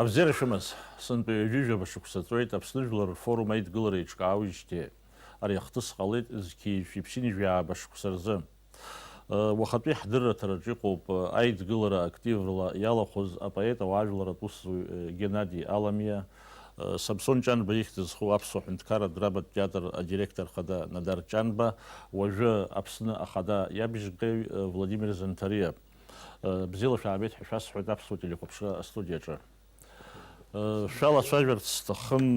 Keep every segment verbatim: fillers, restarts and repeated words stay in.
Абзиара шәымаз, сынтәа ҩажәижәаба шықәса ҵуеит Аԥсны Жәлар Рфорум аидгылара еиҿкаауижьҭеи. Ари ахҭыс ҟалеит зқьи жәшәи ԥшьынҩажәи ааба шықәса рзы. Уахатәи ҳдырраҭараҿ иҟоуп аидгылара активла иалахәыз апоет, ауаажәларратә усзуҩ Геннади Аламиа, Самсон Ҷанба ихьӡ зху аԥсуа ҳәынҭқарратә драматә театр адиректор хада Надар Ҷанба, уажәы Аԥсны Ахада иабжьгаҩ Владимир Занҭариа. Бзиала шәаабеит ҳәа шәасҳәоит аԥсуа телехәаԥшра астудиаҿы. Шәалацәажәарц сҭахын,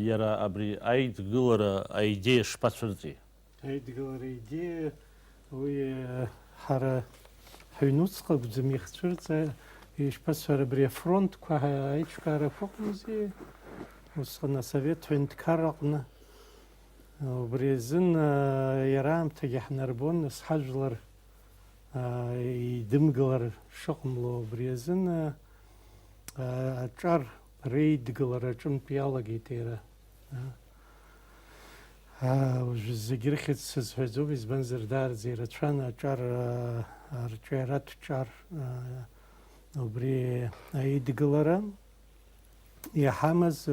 иара абри аидгылара аидеиа шԥацәырҵи? Аидгылара идеиа уи, ҳара ҳаҩнуҵҟа акәӡам ихцәырҵа, ишԥасҳәара, абри афронтқәа аиҿкаарақәа ыҟамзи, усҟан асовет ҳәынҭқарра аҟны. Убри азын, иара аамҭагьы ҳнарбон, нас ҳажәлар, еидымгылар шыҟамло, убри азын, аҿар реидгылара аҿынтә иалагеит иара. Уажә зегь рыхьӡ сызҳәаӡом, избанзар, даараӡа ирацәан аҿар, арҿиаратә ҿар, убри аидгылара. Иҳамаз,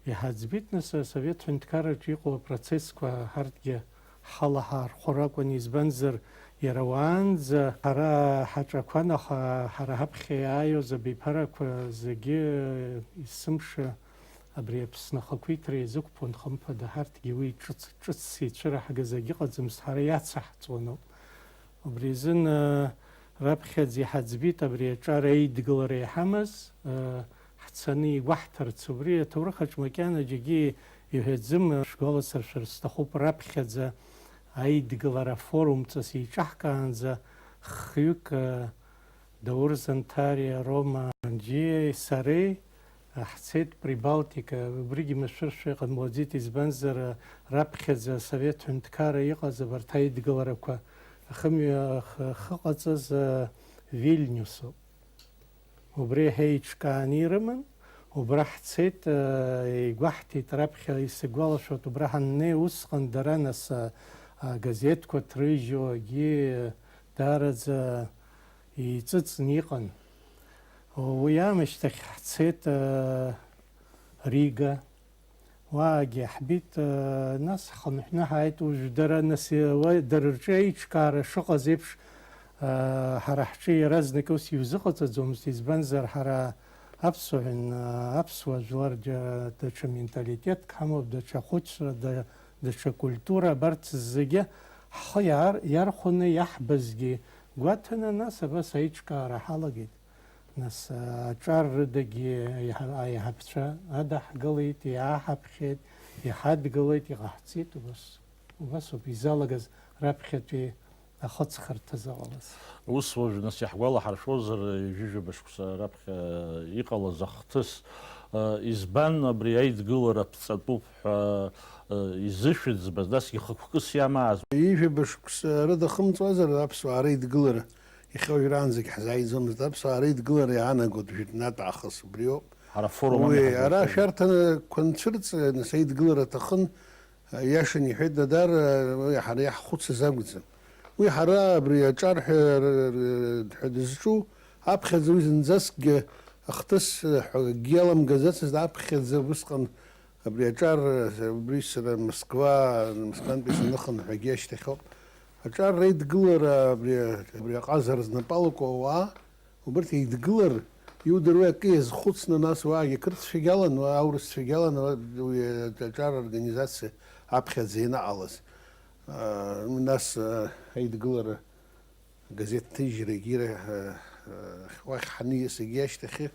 иҳаӡбеит, нас, асовет ҳәынҭқарраҿы иҟоу апроцессқәа ҳарҭгьы ҳалаҳархәыр акәын, избанзар, иара уаанӡа ҳара ҳаҿақәан, аха ҳара ҳаԥхьа иааиуаз абиԥарақәа зегьы есымша абри Аԥсны ахақәиҭра иазықәԥон, хымԥада, ҳарҭгьы уи ҿыц, ҿыцс ицәыраҳгаз агьыҟаӡамызт, ҳара иацаҳҵон ауп. Убри азын, раԥхьаӡа иҳаӡбеит абри аҿар аидгылара иҳамаз, ҳцаны игәаҳҭарц. Убри аҭоурых аҿы макьана џьаргьы иҳәаӡым, шәгәаласыршәар сҭахуп, раԥхьаӡа аидгылара форумҵас еиҿаҳкаанӡа хҩык, Даур Занҭариа, Рома Анџьиеи сареи, ҳцеит Прибалтика, убригьы машәыршәа иҟамлаӡеит, избанзар, раԥхьаӡа асовет ҳәынҭқарра иҟаз абарҭ аидгыларақәа ахымҩа-, ах-, ахьыҟаҵаз, Вильнюсоуп. Убри ҳеиҿкааны ирыман, убра ҳцеит, игәаҳҭеит раԥхьа, исыгәалашәоит, убра ҳаннеи усҟан дара нас, агазеҭқәа ҭрыжьуагьы даараӡа иҵыҵны иҟан. Уи аамышьҭахь ҳцеит, э, Рига. Уаагьы ҳбеит, э, нас ҳхынҳәны ҳааит. Уажә дара, нас, э, уа-, дара рҿы аиҿкаара шыҟаз еиԥш, э, ҳара ҳҿы иаразнак ус иузыҟаҵаӡомызт, избанзар, ҳара аԥсуа ҳәын, э, аԥсуа жәлар џьа-, даҽа менталитетк ҳамоуп, даҽа хәыцра, да-, даҽа культура, абарҭ зегьы ҳхы иаар-, иархәаны иаҳбазгьы гәаҭаны, нас абас аиҿкаара ҳалагеит. Нас, аҿар рыдагьы аиҳа-, аиҳабцәа адаҳгылеит, иааҳаԥхьеит, иҳадгылеит, иҟаҳҵеит, убас, убасоуп изалагаз раԥхьатәи ахыҵхырҭа заҟалаз. Ус уажә, нас, иаҳгәалаҳаршәозар, ҩажәижәаба шықәса раԥхьа иҟалаз ахҭыс, избан абри аидгылара ԥҵатәуп ҳәа изышәыӡбаз, насгьы хықәкыс иамааз? Ҩажәижәаба шықәса рыда хымҵуазар аԥсуаа реидгылара? Иахьа уажәраанӡагь ҳзааиӡомызт. Аԥсуаа реидгылара иаанагоит жәытәнатә аахыс убриоуп. Ҳара форум уи ами ҳазлацәажәо. Ара шәарҭанақәа анцәырҵ, нас аидгылара аҭахын, иашан иҳәеит Дадар, уи ҳара иаҳхәыцыз акәӡам. Уи ҳара абри аҿар ҳәа, ҳәа дызҿу, аԥхьаӡа уи зынӡаскгьы ахҭыс ҳәа акгьы иаламгаӡацызт, аԥхьаӡа усҟан Абри аҿар, убри сара Москва, Москвантәи саныхынҳәагьы ашьҭахьоуп. Аҿар реидгылара, абри, абри аҟазара знапы алаку ауаа, убарҭ еидгылар, иудыруеи акы иазхәыцны, нас уаагьы қырҭцәагьалан, уа аурысцәагьалан, уа уи аҿар организациа аԥхьаӡа ианаҟалаз. Аа, нас, аа, аидгылара Агазеҭ ҭыжьрагьы, э, э, уахь ҳаниасагьы ашьҭахьы,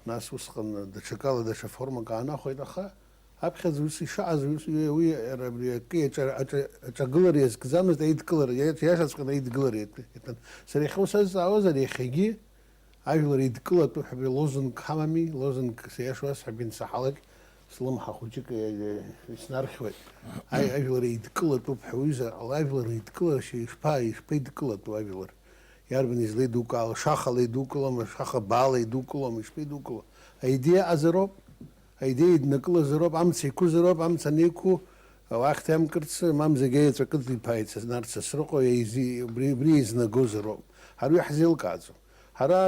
нас усҟан даҽакала, даҽа формак аанахәеит, аха аԥхьаӡа ус ишааз, ус, уи, уи, ара, абри акы иаҿа-, аҿа-, аҿагылара иазкӡамызт, аидкылара, иа-, иашаҵәҟьаны аидкылара иатәы-, иатәын. Сара иахьа ус азҵаауазар, иахьагьы ажәлар еидкылатәуп ҳәа абри лозунг ҳамами, лозунг, сиашоу асҳәап, инсаҳалак, Слымҳа хәыҷык, э, э, иснархьуеит. Аи, ажәлар еидкылатәуп ҳәа уҩыза, ала ажәлар еидкылашьа ишԥа-, ишԥеидкылатәу ажәлар? Иарбан излеидукаало, шахала идукылома, шаха баала идукылома, ишԥеидукыло? Аидеиа аҟазароуп, аидеиа иднакылазароуп, амца иқәызароуп, амца анеиқәу, уахьҭа иамкырц, мамзаргьы аеҵәа кыдиԥааит, Нарҭ Сасрыҟәа, еизи-, убри, убри еизнагозароуп. Ҳара уи ҳзеилкааӡом. Ҳара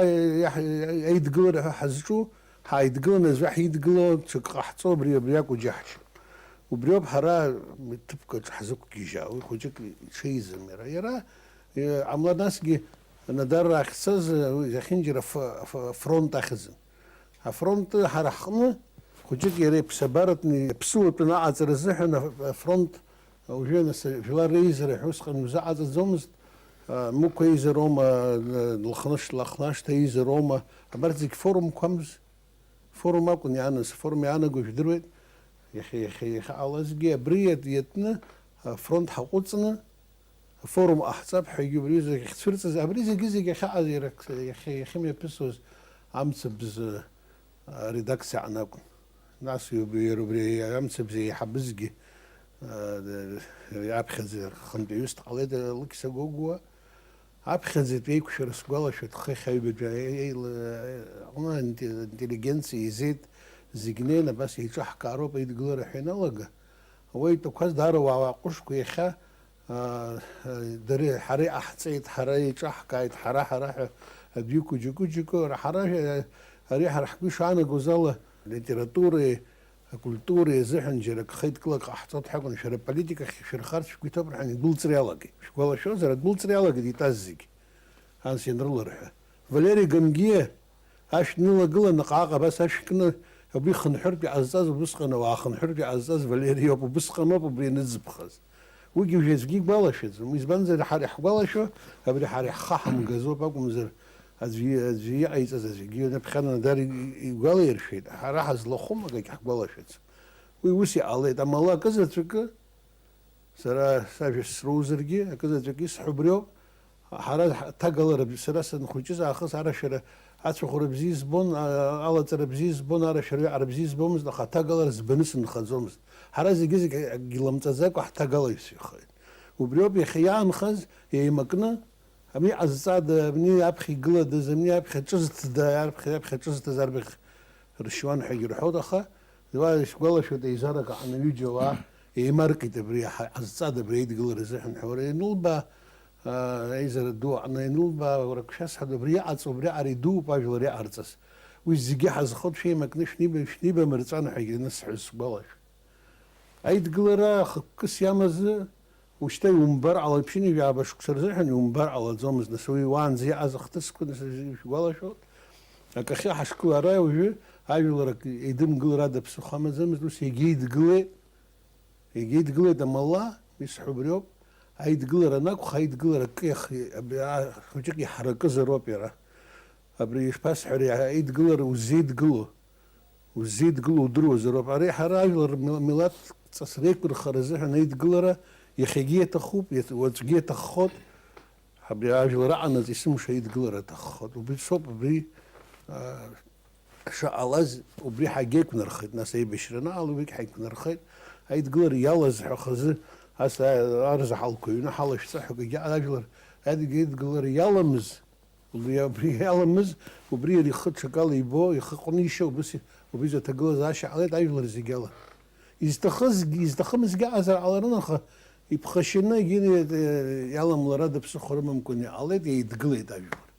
иаҳ-, аидгылара ҳәа ҳазҿу, Ҳааидгыланы аӡәы ҳидгыло, ҽак ҟаҳҵо, абри, абри акәу џьаҳшьап. Убриоуп ҳара ҭыԥк аҿы ҳзықәгьежьаауа, уи хәыҷык иҽеизым иара. Иара, э, ҟамла насгьы Надар ахьцаз, э, уи зехьынџьара аф-, аф-, афронт ахьӡын. Афронт ҳара ҳҟны хәыҷык иара иԥсабаратәны, иаԥсуатәны аҟаҵара азыҳәан аф-, афронт, уажәы нас, жәлар реизара ҳәа усҟан иузаҟаҵаӡомызт, а, Мықә еизароума, а, Лыхнышт-, Лыхнашҭа еизароума, абарҭ зегь форумқәамз, форум акәын иааныз, форум иаанаго жәдыруеит, иахьа, иахьа, иахьаҟалазгьы абри иат-, иатны, афронт ҳаҟәыҵны, афорум ҟаҳҵап ҳәагьы убри зегь ахьцәырҵыз, абри зегьы-зегь ахьаҟаз иара-, иахьа-, иахьымҩаԥысуаз амцабз аредакциа аҟны акәын. Нас иуб-, иара убри амцабз еиҳабызгьы, а, аԥхьаӡа хынтә иҩыс дҟалеит, Алықьса Гогәуа. Аԥхьаӡатәи еиқәшәара сгәалашәоит, хыхь аҩбатәи аҟны инте-, интеллигенциа еизеит, зегь неины абас еиҿаҳкаароуп аидгылара ҳәа иналага. Ауаҩытәақәаз даара уаа ҟәышқәа иахьа, аа, дара, ҳара иҟаҳҵеит, ҳара еиҿаҳкааит, ҳара, ҳара ҳәа адәиқәа џьоукы-џьоукы, ара ҳара, ари ҳара ҳгәы ишаанагоз ала, алитературеи акультуреи азыҳәан џьара акы хеидкыла ҟаҳҵоит ҳәа акәын, шәара аполитикахь шәырхарц шәгәы иҭоуп рҳәан, идәылҵра иалагеит. Шәгәалашәозар, адәылҵра иалагеит итәаз зегь, ан сианрыларҳәа. Валери Гангиа ашә днылагылан, наҟ-ааҟ абас ашә кны, абри хынҳәыртә иҟазҵаз убысҟан ауаа, хынҳәыртә иҟазҵаз Валери иоуп, убысҟаноуп убри ианыӡбхаз. Уигьы уажә аӡәгьы игәалашәаӡом, избанзар, ҳара иаҳгәалашәо, абри ҳара иаҳхаҳамгазоуп акәымзар, аӡәы, аӡәы иҟаиҵаз аӡәгьы, Наԥхьа Надар и-, и-, игәалаиршәеит, ҳара ҳазлахәым акагь ҳгәалашәаӡом. Уи ус иҟалеит, амала акызаҵәыкы, сара сажәа сроузаргьы, акызаҵәык исҳәо убриоуп. Ҳара ҳ-, ҭагалара б-, сара санхәыҷыз аахыс арашәара ацәахәара бзиа избон, а-, алаҵара бзиа избон, арашәара аҩаҟара бзиа избомызт, аха аҭагалара збаны сынхаӡомызт. Ҳара зегьы-зегь акгьы ламҵаӡакәа ҳҭагалаҩцәахеит. Убриоуп иахьа иаанхаз еимакны, абни ҟазҵада, абни аԥхьа игыладаз, абни аԥхьа ҿызҭда, арԥхьа, аԥхьа ҿызҭыз арбаӷь ршьуан ҳәагьы рҳәоит, аха уа исгәалашәоит, еизарак аҟны ҩыџьа ауаа еимаркит абри ҳа-, ҟазҵада абри аидгылара азыҳәан ҳәа. Уара ианылбаа, аа, аизара ду аҟны ианылбаа, уара, шәасҳәап, абри иҟаҵоу, убри аҟара идууп ажәлар иҟарҵаз. Уи зегьы ҳазхоит, шәеимакны шәниба-, шәнибамырҵәан ҳәагьы анысҳәоз сгәалашәоит. Аидгылара хықәкыс иамазы, ушьҭа иумбар ҟалап, ԥшьынҩажәи жәаба шықәса рзыҳәан иумбар ҟалаӡомызт, нас уи уаанӡа иҟаз ахҭысқәа, нас, шәгәалашәоит. Акахьы ҳашгылара уажәы ажәлар ак еидымгылар ада ԥсыхәа амаӡамызт, ус егьа идгылеит, егьа идгылеит амала, исҳәо убриоуп, аидгылара анакәха, аидгылара акы иах-, абри, а, хәыҷык иҳаракызароуп иара. Абри ишԥасҳәари, аидгылара уззеидгыло? Уззеидгыло удыруазароуп. Ари ҳара ажәлар мил-, милаҭ ҵас реиқәырхара азыҳәан аидгылара иахьагьы иаҭахуп, иаҭ-, уаҵәгьы иаҭаххоит. Абри ажәлар аҟанаҵ есымша аидгылара аҭаххоит. Убри соуп, убри, аа, шаҟалаз, убри ҳагьеиқәнархеит, нас аибашьра анаҟала убригь ҳаиқәнархеит. Аидгылара иалаз ҳәа хазы, ас, аа, арзаҳалқәа ҩны ҳалашәҵа ҳәа акгьы ажәлар аидгылара иаламыз. Убри, абри иаламыз, убри иара ихы ҽакала ибо, ихы ҟәнишьо, убыс, убри изы аҭагылазаашьа ҟалеит ажәлар зегьы ала. Изҭахызгьы, изҭахымызгьы аҟазар ҟаларын, аха иԥхашьаны егьи, э, иаламлар ада ԥсыхәа рымамкәан иҟалеит, еидгылеит ажәлар.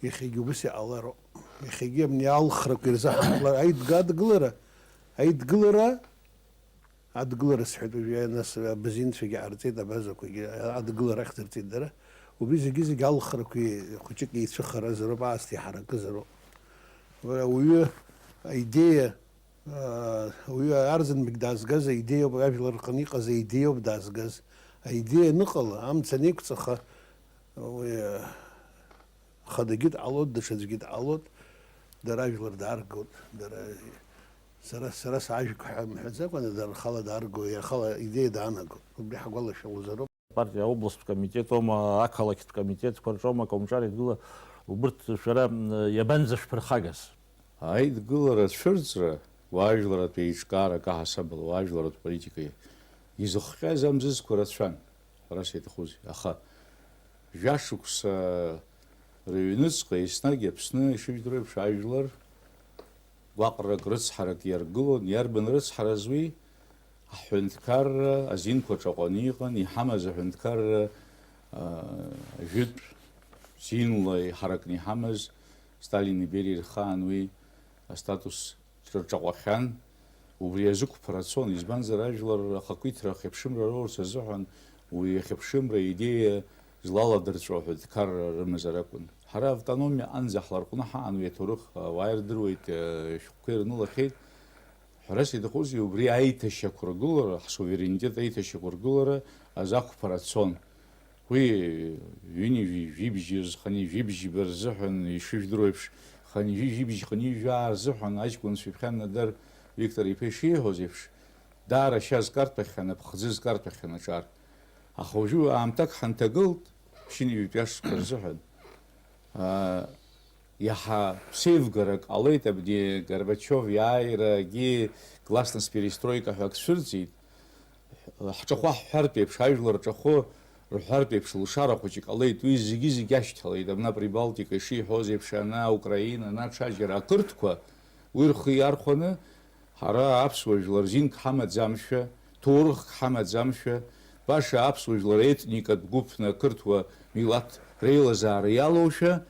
Иахьагьы убыс иҟалароуп. Иахьагьы абни алхрақәа ирзаҳамкәлар, аидга-, адгылара, аидгылара, Адгылара сҳәеит, уажәы нас абазинцәагьы ҟарҵеит, абазақәагьы адгылара ахьӡырҵеит дара. Убри зегьы-зегьы алхрақәеи хәыҷык еицәыхаразароуп, аасҭа иҳаракызароуп. Уара ауаҩы аидеиа, аа, ауаҩы арзанбагь даазгаз аидеиоуп, ажәлар рҟны иҟаз аидеиоуп даазгаз. Аидеиа аныҟала, амца анеиқәҵаха, уи, хадагьы дҟалоит, даҽаӡәгьы дҟалоит, дара ажәлар дааргоит, дара, сара, сара саажәг ҳәа мҳәаӡакәа, дара рхала даарго, иара ихала идеиа даанагоит. Убри ҳгәалашәалозароуп. Апартиа аобласттә комитет аума, ақалақьтә комитетқәа рҿоума, Каумҿар Еидгыла, убырҭ шәара, м, иабанӡашәԥырхагаз? Аидгылара ацәырҵра, уаажәларатә еиҿкаара каҳасабала, уаажәларатә политикеи изыхҟьаз амзызқәа рацәан. Ҳәарас иаҭахузеи? Аха жәашықәса рыҩныҵҟа еснагь Аԥсны ишыжәдыруа еиԥш ажәлар гәаҟрак, рыцҳарак иаргылон, иарбан рыцҳараз уи? Аҳәынҭқарра азинқәа ҿаҟәаны иҟан, иҳамаз аҳәынҭқарра, аа, жәытә зинла иҳаракны иҳамаз Сталини Бериеи рхаан уи, астатус рҿаҟәахьан, убри азықәԥара цон, избанзар, ажәлар ахақәиҭра ахьыԥшымра роурц азыҳәан уи ахьыԥшымра идеиа злаладырҵәо аҳәынҭқарра рымазар акәын. Ҳара автономиа аҟынӡа ҳларҟәны ҳаан, уи аҭоурых ауаа ирдыруеит, шәҟәқәа ирнылахьеит. Ҳәарас иаҭахузеи, убри аиҭашьақәыргылара, ҳсуверенитет аиҭашьақәыргылара азы ақәԥара цон. Уи ҩынҩажәи жәибжь, хынҩажәи жәибжь рзыҳәан, ишыжәдыруа еиԥш, хынҩажәи жәибжь, хынҩажәи жәаа рзыҳәан аҷкәынцәа ҩаԥхьа Надар Виктор-иԥа ишиҳәоз еиԥш, даара шьа зкарҭәахьан, аԥхӡы зкарҭәахьан аҿар. Аха уажәы аамҭак ҳанҭагылт, ԥшьынҩажәитәи ашықәсқәа рзыҳәан. Аа, иаҳа ԥсеивгарак ҟалеит абни Горбачиов иааирагьы, гласность перестройка ҳәа ак цәырҵит. Ҳҿахәы ҳҳәартә еиԥш, ажәлар рҿахәы рҳәартә еиԥш лшара хәыҷык ҟалеит. Уи зегьы-зегьы ашьҭалеит. Абна Прибалтика ишиҳәоз еиԥш, ана Украина, ана ҽаџьара ақырҭқәа уи рхы иархәаны, ҳара аԥсуа жәлар зинк ҳамаӡамшәа, ҭоурыхк ҳамаӡамшәа, баша аԥсуа жәлар етникатә гәыԥны ақырҭуа милаҭ реилазаара иалоушәа,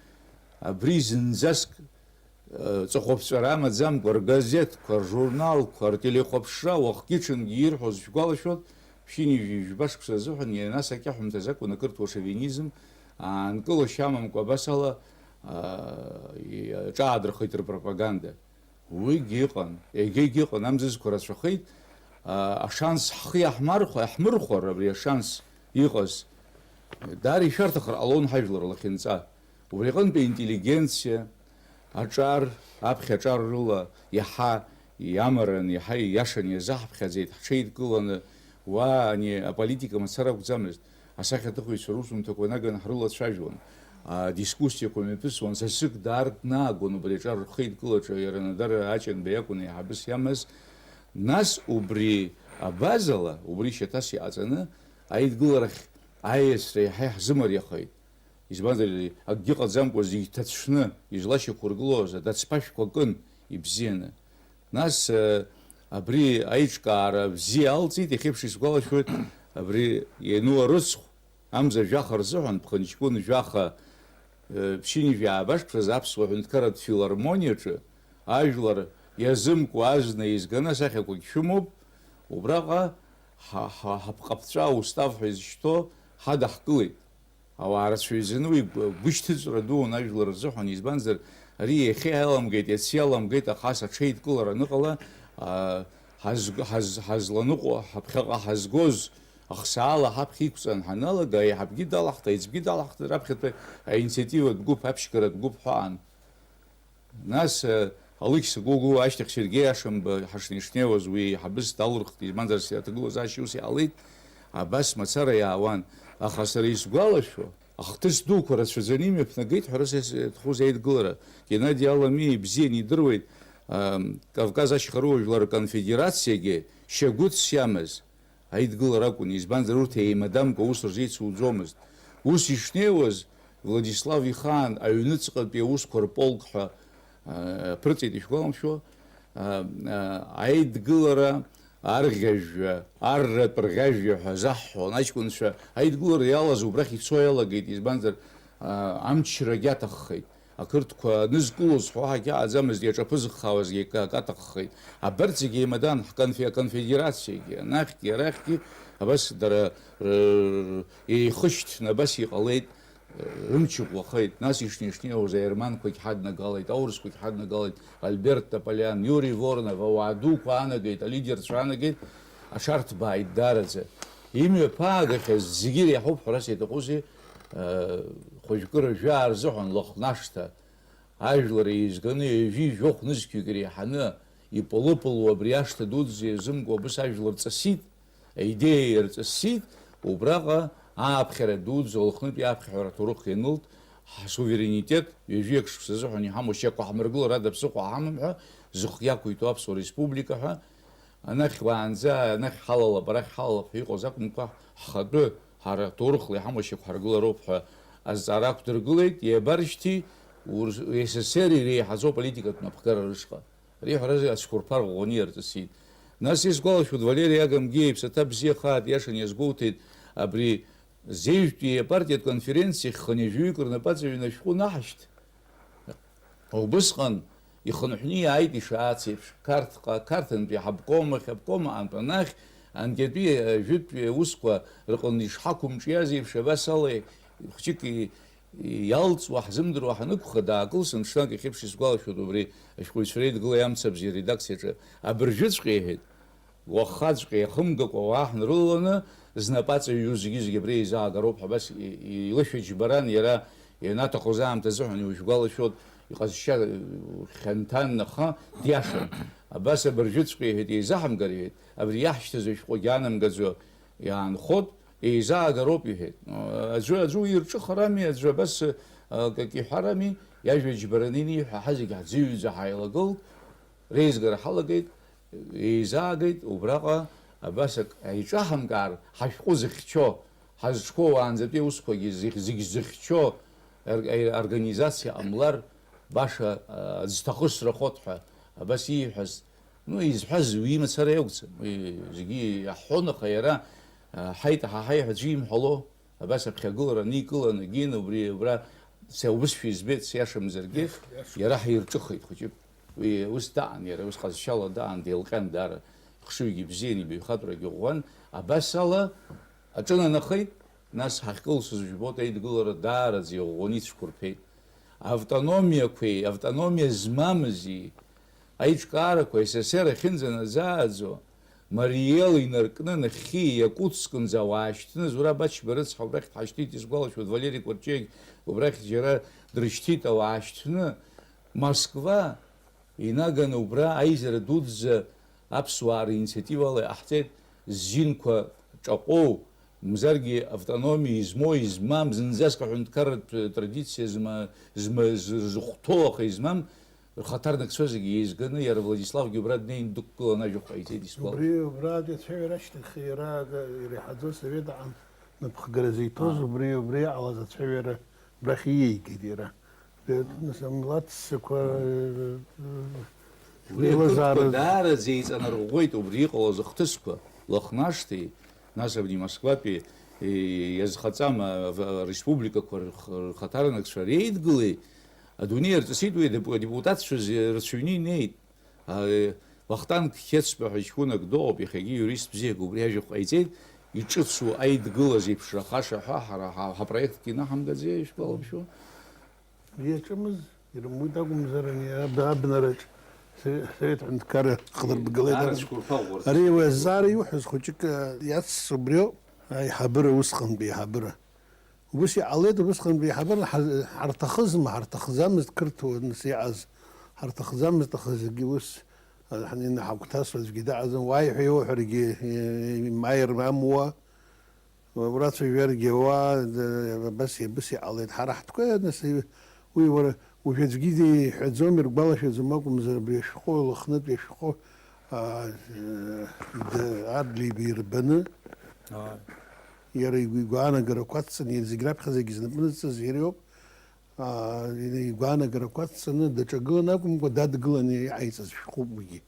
абри зынӡаск, э, ҵыхәаԥҵәара амаӡамкәа ргазеҭқәа, ржурналқәа, ртелехәаԥшра, уахгьы-ҽынгьы ирҳәоз шәгәалашәоит, ԥшьынҩажәи жәба шықәса азыҳәан, ианасакьаҳәымҭаз акәын ақырҭуа шовинизм аанкылашьа амамкәа абас ала, а, и-, аҿаадырхеит рпропаганда. Уигьы ыҟан, егьагьы ыҟан, амзызқәа рацәахеит, а, ашанс ҳхы иаҳмархәа-, иаҳмырхәар, абри ашанс иҟаз, даара ишәарҭахар ҟалон ҳажәлар лахьынҵа. Убри аҟынтәи аинтеллигенциа, аҿар, аԥхьа аҿар рыла иаҳа иамаран, иаҳа ииашан иазаҳԥхьаӡеит, ҳҽеидкыланы уа ани аполитика мацара акәӡамызт. Асахьаҭыхыҩцәа русумҭақәа наганы ҳрылацәажәон, адискуссиақәа мҩаԥысуан, сасык дааргь наагон убри аҿар рхеидкылаҿы, иара Надар Аҷанба иакәын аиҳабыс иамаз. Нас убри абазала, убри шьаҭас иҟаҵаны, аидгыларахь аиасра иаҳа иаҳзымариахеит. Избанзар, акгьы ҟаӡамкәа зегь ҭацәны излашьақәыргылоз адацԥашәқәа кын ибзианы. Нас, э, абри аиҿкаара бзиа алҵит, иахьеиԥш исгәалашәоит, абри иану арыцхә, амза жәаха рзыҳәан, ԥхынҷкәын жәаха, э, ԥшьынҩажәи ааба шықәсазы аԥсуа ҳәынҭқарратә филармониаҿы ажәлар иазымкуа азна еизганы асахьақәагь шәымоуп, убраҟа ҳа-, ҳа-, ҳаԥҟаԥҵәа устав ҳәа изышьҭоу ҳадаҳкылеит. Ауаа рацәаҩӡаны уи гә-, гәышьҭыҵра дуун ажәлар рзыҳәан, избанзар, ари иахьа иаламгеит, иацы иаламгеит, аха ас аҽеидкылара аныҟала, аа, ҳазг-, ҳаз-, ҳазланыҟәо, ҳаԥхьаҟа ҳазгоз ахсаала ҳаԥхьа иқәҵан ҳаналага, аиҳабгьы далаҳхт, аиҵбгьы далаҳхт, раԥхьатәи аинициативатә гәыԥ, аԥшьгаратә гәыԥ ҳәа аан. Нас, э, Алықьса Гогәуа ашьҭахь Сергеи Ашамба ҳашнеи-шнеиуаз уи аиҳабыс далырхт, избанзар, аҭагылазаашьа ус иҟалеит, абас мацара иаауан. Аха сара исгәалашәо, ахҭыс дуқәа рацәаӡаны имҩаԥнагеит ҳәа рысас иаҭахуз аидгылара. Геннади Алами ибзианы идыруеит, ам, Кавказ ашьхарыуа жәлар рконфедерациагьы шьагәыҭс иамаз. Аидгылара акәын, избанзар, урҭ еимадамкәа аус рзеицуӡомызт. Ус ишнеиуаз, Владислав ихаан аҩныҵҟатәи аусқәа рполк ҳәа, а, аԥырҵеит, ишәгәаламшәо, а, а, аидгылара арӷьажәҩа, арратә рӷьажәҩа ҳәа заҳҳәон аҷкәынцәа, аидгылара иалаз убрахь ицо иалагеит, избанзар, а, амчрагьы аҭаххеит. Ақырҭқәа анызкылоз ҳәа уаҳагьы ааӡамызт, иаҿаԥызыххаауазгьы акы, акы аҭаххеит. Абарҭ зегьы еимадан, ҳконфе-, аконфедерациагьы, анахьгьы, арахьгьы, абас дара, р-, еихышьҭны абас иҟалеит, рымч ӷәӷәахеит. Нас ишнеи-шнеиуаз аерманқәагь ҳаднагалеит, аурысқәагь ҳаднагалеит, Альберт Тополиан, Иури Воронов, ауаа дуқәа аанагеит, алидерцәа аанагеит, аҽарҭбааит даараӡа. Имҩаԥаагахьаз зегьы иреиҳауп ҳәа рас иаҭахузеи, э, хәажәкыра жәаа рзыҳәан Лыхнашҭа, ажәлар еизганы ҩажәи жәохә нызқьҩык иреиҳаны иполыполуа абри ашҭа дуӡӡа иазымкуа абыс ажәлар ҵысит, аидеиа ирҵысит, убраҟа ааԥхьара дуӡӡа Лыхнытәи аԥхьаҳәара аҭоурых ианылт, ҳсуверенитет ҩажәи акы шықәса азыҳәан иҳамоу шьақәа ҳмыргылар ада ԥсыхәа ҳамам ҳәа зыхә иақәиҭу Аԥсуа Республика ҳәа, анахь уаанӡа, анахь ҳалалап, арахь ҳалалап ҳәа иҟоз акәымкәа, ҳхатәы, ҳара ҭоурыхла иҳамоу шьақәҳаргылароуп ҳәа азҵаара ақәдыргылеит, иабаршьҭи, Урс-, СССР иреиҳаӡоу аполитикатә напхгара рышҟа. Ари ҳәаразы ацәқәырԥа рӷәӷәаны иарҵысит. Нас исгәалашәоит, Валери Агамгиа иԥсаҭа бзиахааит, иашан иазгәоуҭеит, абри Зеижәтәи апартиатә конференциахь хынҩажәаҩык рнапаҵаҩны ашәҟәы наҳашьҭ. Убысҟан Ихынҳәны иааит ишаац еиԥш, Қарҭҟа, Қарҭынтәи аҳаобком ахь, аобком аҟынтә анахь, анкьатәи, э, жәытәтәи аусқәа рҟынтә ишҳақәымҿиаз еиԥш, абас ала хәҷык и-, иалҵуа ҳзымдыруа ҳанықәха, даакылсын, ҽнак иахьеиԥш исгәалашәоит, убри ашәҟәыҩҩцәа реидгыла иамцабзи аредакциаҿы абыржәыҵәҟьа иҳәеит. Уаххаҵәҟьа иахымгакәа ауаа ҳнарылаланы, знапы аҵаҩу зегьы-зегьы абра еизаагароуп ҳәа абас и-, и-, илышәаџьбаран иара ианаҭахыз аамҭазыҳәан, иушәгәалашәоит, иҟазшьа, э, хьанҭан, аха диашан. Абас абыржәыҵәҟьа иҳәеит, еизаҳамгар иҳәеит, абри иаҳшьҭыз ашәҟәы агьаанамгаӡо иаанхот, еизаагароуп иҳәеит. Аӡәы, аӡәы уирҿыхарами, аӡәы абас, э, акгьы иҳәарами, иажәа џьбараны иниҳәа, ҳазегь ҳӡыҩӡа ҳааилагылт. Реизгара ҳалагеит, еизаагеит, убраҟа абас ак еиҿаҳамкаар, ҳашәҟәы зыхьчо, ҳазҿқәоу уаанӡатәи аусқәагьы зегь, зегь зыхьчо ар-, ар-, организациа ҟамлар, баша, а, ӡҭахысрахоит ҳәа абас ииҳәаз, ну, изҳәаз уи имацара иакәӡам, уи зегьы иаҳҳәон, аха иара, а, ҳаит, ҳа ҳаи ҳәа аӡәы имҳәало. Абас аԥхьагылара аникылан, егьин убри, убра сеиуазшәа избеит, сиашамзаргьы, иаша, иаша. Иара ҳирҿыхеит хәыҷык. Уи ус даан, иара ус ҟазшьала даан, деилҟьан даара. Ихшыҩгьы бзиан, ибаҩхатәрагьы ӷәӷәан. Абас ала аҿынанахеит, нас ҳахькылсыз жәбоит, аидгылара даараӡа иӷәӷәаны ицәқәырԥеит. Автономиақәеи, автономиа змамызи, аиҿкаарақәа С С Р ахьынӡанаӡааӡо, Мариел инаркны нахьхьи Иакутскынӡа ауаа шьҭны, Зураб Ачба рыцҳа убрахь дҳашьҭит, исгәалашәоит, Валери Кәарҷиагь убрахь џьара дрышьҭит ауаа шьҭны, Москва инаганы убра аизара дуӡӡа аԥсуаа ринициативала иҟаҳҵеит, зинқәа ҿаҟәоу, мзаргьы автономиа измоу, измам, зынӡаск аҳәынҭқарратә традициа зма-, зма-, з-, зыхәҭоу, аха измам, рхаҭарнакцәа зегьы еизганы, иара Владиславгьы убра днеин дықәгылан ажәахә ҟаиҵеит, исгәалашәоит. Убри, убра ацәажәара ашьҭахь иара, иреиҳаӡоу асовет аҟан напхгара зиҭоз, Аа. Убри, убри иҟалаз ацәажәара абрахь ииеигеит иара. Нас амилаҭ ссақәа, э, э, Уи реилазаара ақырҭқәа даараӡа еиҵанарӷәӷәеит убри иҟалаз ахҭысқәа, Лыхнашҭеи, нас абни Москватәи, э, иазхаҵам, а, в-, республикақәа рх-, рхаҭарнакцәа реидгылеи, адунеи арҵысит уи адеп-, адепутатцәа зи-, рацәаҩны инеит. А, э, Вахтанг Хьыцба ҳәа ҷкәынак дыҟоуп, иахьагьы иурист бзиак, убри ажәахә ҟаиҵеит, иҿыцу аидгыла зеиԥшрахаша ҳәа ҳара ҳа-, ҳапроектгьы инаҳамгаӡеи, ишәгәалашәо? Иаҿымыз ирымуит акәымзар, ани аб-, абнараҿ Сове-, Совет Ҳәынҭқарра хлырбгалеит. Ара цәқәырԥа ӷәӷәа рҭысит. Ари уи азҵаара иуҳәаз хәыҷык, а, иацс убриоуп, аиҳабыра, усҟантәи аиҳабыра. Ус иҟалеит, усҟантәи аиҳабыра ҳа-, ҳарҭахызма, ҳарҭахӡамызт қырҭуа нас иҟаз, ҳарҭахӡамызт, аха зегьы ус, а, ҳанина ҳагәҭасуа аӡәгьы даҟаӡам, уааи ҳәа иуҳәаргьы, е-, имааир амуа, Урацәажәаргьы ауаа, д-, абас, абас иҟалеит. Ҳара ҳтәқәа, нас, уи уара, уажә аӡәгьы диҳәаӡом, иргәалашәаӡом акәымзар, абри ашәҟәы, Лыхнытәи ашәҟәы, а, д-, Адлеиба ирбаны, Ааи. Иара игәы-, игәаанагарақәа ацҵаны, зегь раԥхьа зегь знапы ныҵҵаз иара иоуп. Аа, игәаанагарақәа ацҵаны даҿагылан акәымкәа, дадгыланы иҟаиҵаз шәҟәуп уигьы.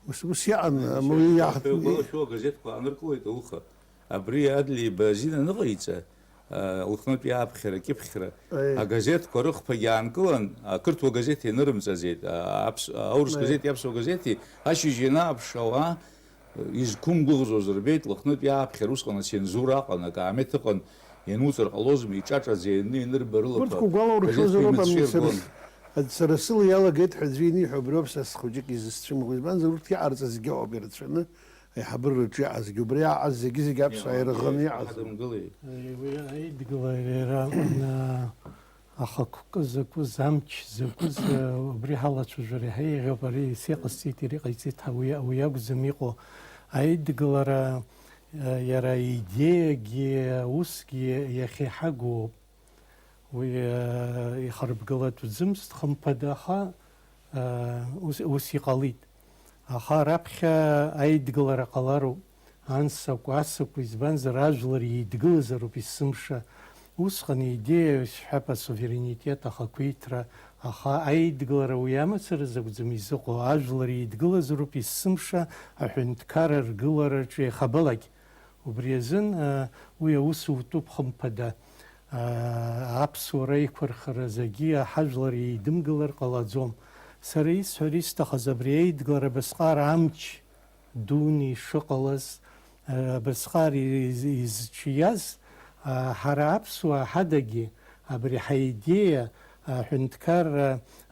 Ус, ус иҟан, Ишәа-, уи иаҳ-, шәа-, шәа-, шәа-, агазеҭқәа ааныркылеит ауха. Абри Адлеиба азин аныҟаиҵа, аа, Лыхнытәи ааԥхьара, акьыԥхьра, Аи. Агазеҭқәа рыхԥагьы аанкылан, ақырҭуа газеҭ ианырымҵаӡеит, аа, аԥс-, аурыс Аи. Газети аԥсуа газети ашьыжь ианааԥш ауаа, изқәымгәыӷӡоз рбеит, Лыхнытәи ааԥхьара усҟан ацензура аҟан, акаамеҭ ыҟан, иануҵар ҟалозма, иҿаҿаӡа ианны ианырба рылақәа. Урҭқәа угәалауршәозар газеҭқәа ыҟами, сара, имацәыргон. Сара сыла иалагеит ҳәа аӡәы иниҳәо, абриоуп са схәыҷык изысцәымӷу, избанзар урҭ иҟарҵаз зегьы ауп ирацәаны, аиҳабыра рҿы иҟазгьы, убри иҟаз зегьы-зегьы аԥсуаа Иҟаз ирӷаны зегьы иҟаз. Ҳадымгылеит. Уи аидгылара иара, а, Ахықәкы закәыз, амч закәыз, убри ҳалацәажәара иаҳа еиӷьуп, ари ес иҟасҵеит, иара иҟаиҵеит ҳәа уи, уи акәӡам иҟоу. Аидгылара, иара аидеиагьы, аусгьы иахьа иҳагу ауп. Уи, ихарбгалатәӡамызт, хымԥада, аха, ус, ус иҟалеит. Аха раԥхьа аидгылара ҟалароуп. Ансакә, асакә, избанзар, ажәлар еидгылазароуп есымша. Усҟан аидеиа, исҳәап, асуверенитет, ахақәиҭра, аха аидгылара уи амацара закәӡам изыҟоу, ажәлар еидгылазароуп есымша аҳәынҭқарра ргылараҿы иахабалак. Убри азын, а, уи аус утәуп хымԥада. А, аԥсуара аиқәырхара зегьы ҳажәлар еидымгылар ҟалаӡом. Сара исҳәар исҭахыз, абри аидгылара абасҟак амч дуны ишыҟалаз, абасҟак из-, изҿиаз, ҳара аԥсуаа ҳадагьы абри ҳаидеиа, аҳәынҭқарра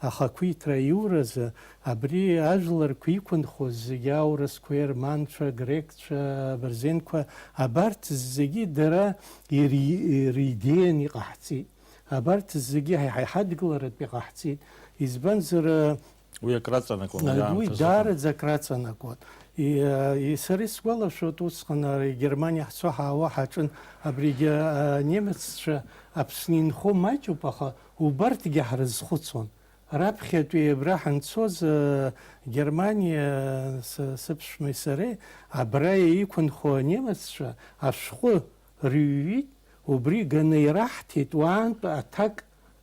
ахақәиҭра аиуразы, абри ажәларқәа иқәынхоз зегьы, аурысқәа, ерманцәа, грекцәа, абырзенқәа, абарҭ зегьы дара ири-, иридеиан иҟаҳҵеит. Абарҭ зегьы ҳа, ҳа иҳадгыларатә иҟаҳҵеит. Избанзар, уи акраҵанакуан, уи аамҭазы даараӡа акраҵанакуан. И, и, сара исгәалашәоит, усҟан, а, Германиа ҳцо ҳаауа ҳаҿын, абригьы, а, немеццәа Аԥсны инхо маҷуп, аха убарҭгьы ҳрызхәыцуан. Раԥхьатәи абра ҳанцоз, а, Германиа, с-, сыԥшәмеи сареи, абра иқәынхо анемеццәа ашәҟәы рыҩит, убри ганы ираҳҭеит, уаантәи аҭак